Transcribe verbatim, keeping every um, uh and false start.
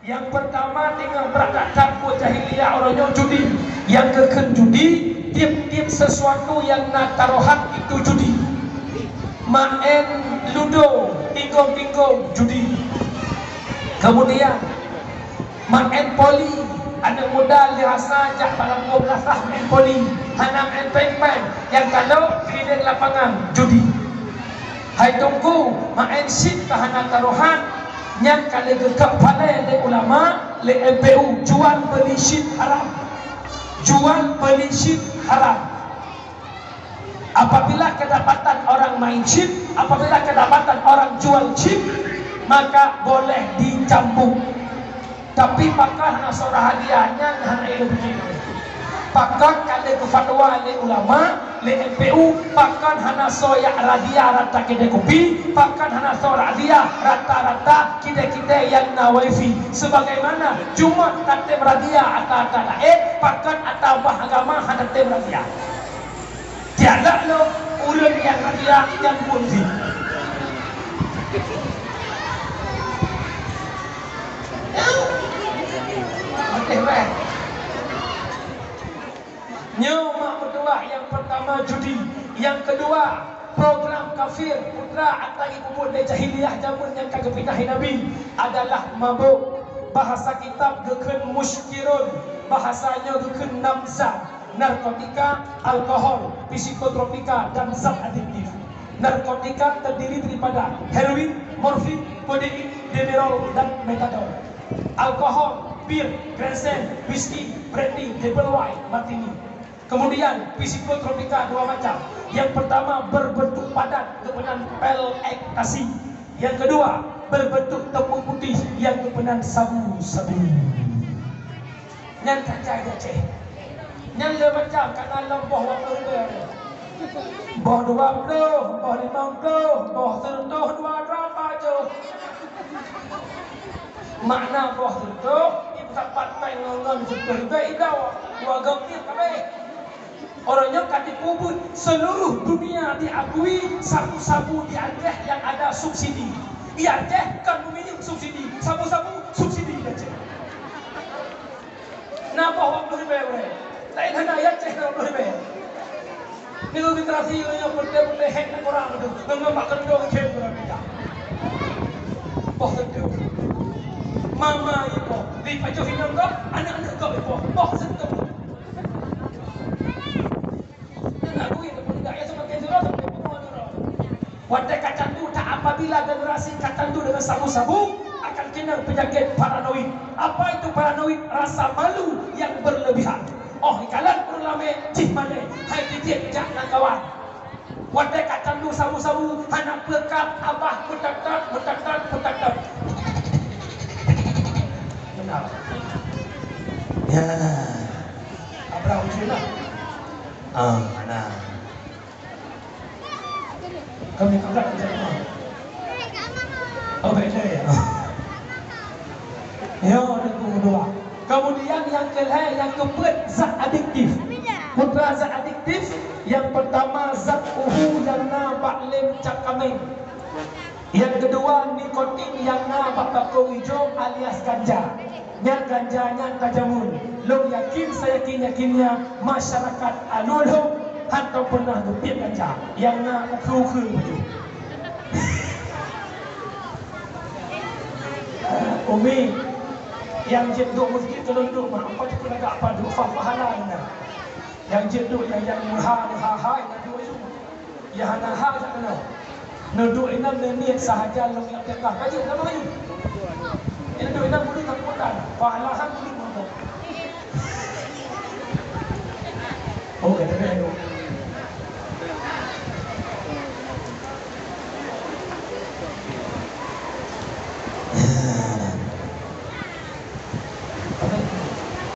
Nyang peurtama, teungoh brat that-that buet jahiliyah uroe nyoe judi. Nyang geukheun judi, tiep-tiep sesuatu nyang na tarohan itu judi. Maén ludo, tinggong-tinggong, judi. Kemudian, maén poli, aneuk muda lheuh asa jak bak gampông gasah maén poli, hana maén péng-péng, nyang ka lheueh keuliléng lapangan, judi. Hai Teungku, maén chip ka hana tarohan, nyan ka lheueh geukab palée lé ulama, lé M P U, jual beuli chip haram. Jual beuli chip haram. Apabila kedapatan orang main chip, apabila kedapatan orang jual chip, maka boleh dicambuk. Tapi pakon hana soe rhah hadiah, nyan hana ilée piké. Pakon ka lheueh geufatwa lé ulama, lé M P U, pakon hana soe jak razia rata keudè kupi, pakon hana soe razia rata-rata keudè-keudè nyang na wifi. Sebagaimana jumôt tatem razia ata-ata daé, pakon ata bah agama hana tem razia. Tiada lo ureuëng nyang raja nyang pun jih. Oke, baik. Nyoe mak meutuah nyang pertama judi, nyang kedua program kafir putra ata ibu buet lé jahiliyah jameun nyang ka geupinah Nabi adalah mabok. Bahasa kitab geukheun muskirun, bahasa nyoe geukheun namza. Narkotika, alkohol, psikotropika, dan zat adiktif. Narkotika terdiri daripada heroin, morfin, kodein, demerol, dan metadon. Alkohol, bir, kresen, whisky, brandy, double wine, martini. Kemudian, psikotropika dua macam. Yang pertama berbentuk padat, geupenan pil ekstasi. Yang kedua berbentuk tepung putih, yang geupenan sabu-sabu. Nyan tajai di Aceh. Nyan le macam kana lom boh dua puluh ribèe. Boh dua puluh, boh lima puluh, boh seratus, dua ratus. Makna boh seratus, ibu dapat pèng ngon seratus ribèe idau, dua gam pih kabeh. Orang nyoe ka dipeubuet seluruh dunia diakui sabu-sabu di Aceh yang ada subsidi. Di Aceh kan meminjam subsidi, sabu-sabu subsidi di Aceh. Na boh dua puluh ribèe ureuëng. Lain hana ya ceh dua puluh ribèe. Niku generasi ureuëng nyang peureulèe-peureulèe hek ngon orang tu. Ngon mak keureudong ceh ureuëng pih. Boh seratus. Mama ipoh, di pajoh inong kau, anak-anak kau ipoh. Boh seratus. Watèe ka tantu, tak apabila generasi ka tantu dengan sabu-sabu, akan kena penyakit paranoid. Apa itu paranoid? Rasa malu yang berlebihan. Oh, ikalon ureueng ramè jih malèe, hai tieb-tieb jak ngon kawan. Watèe ka tantu sabu-sabu, hana peue kap, abah meutat-tat, meutat-tat, meutat-tat. Benar. Ya. Abraham Yusuf lah. Ah, mana? Kami peugah kerja rumah. Oh, beda ya. Ya, ada dua. Kemudian yang kelhèe, yang keempat, zat adiktif. Putra zat adiktif, yang pertama zat uhu yang na bak lem cap kameng. Yang kedua, nikotin yang na bak bakong ijo alias ganja. Nyan ganja nyan ka jameun. Lôn yakin, saya yakin-yakinnya masyarakat alun lhom hantom pernah geutieb ganja. Yang na ukheue-ukheue baju. Umi, yang jeuet duek masjid keu lôn duek mah, apa tu kena gak apa duek fah pahala ina. Yang jeuet duek yang, yang meuha, meuha hai na duek itu. Ya hana hak dak keunoe. Neuduek inan neuniet sahaja lom nyang teuka. Ka jeuet, nama ka jeuet? Neuduek inan beuduek takutan. Pahlahan beuduek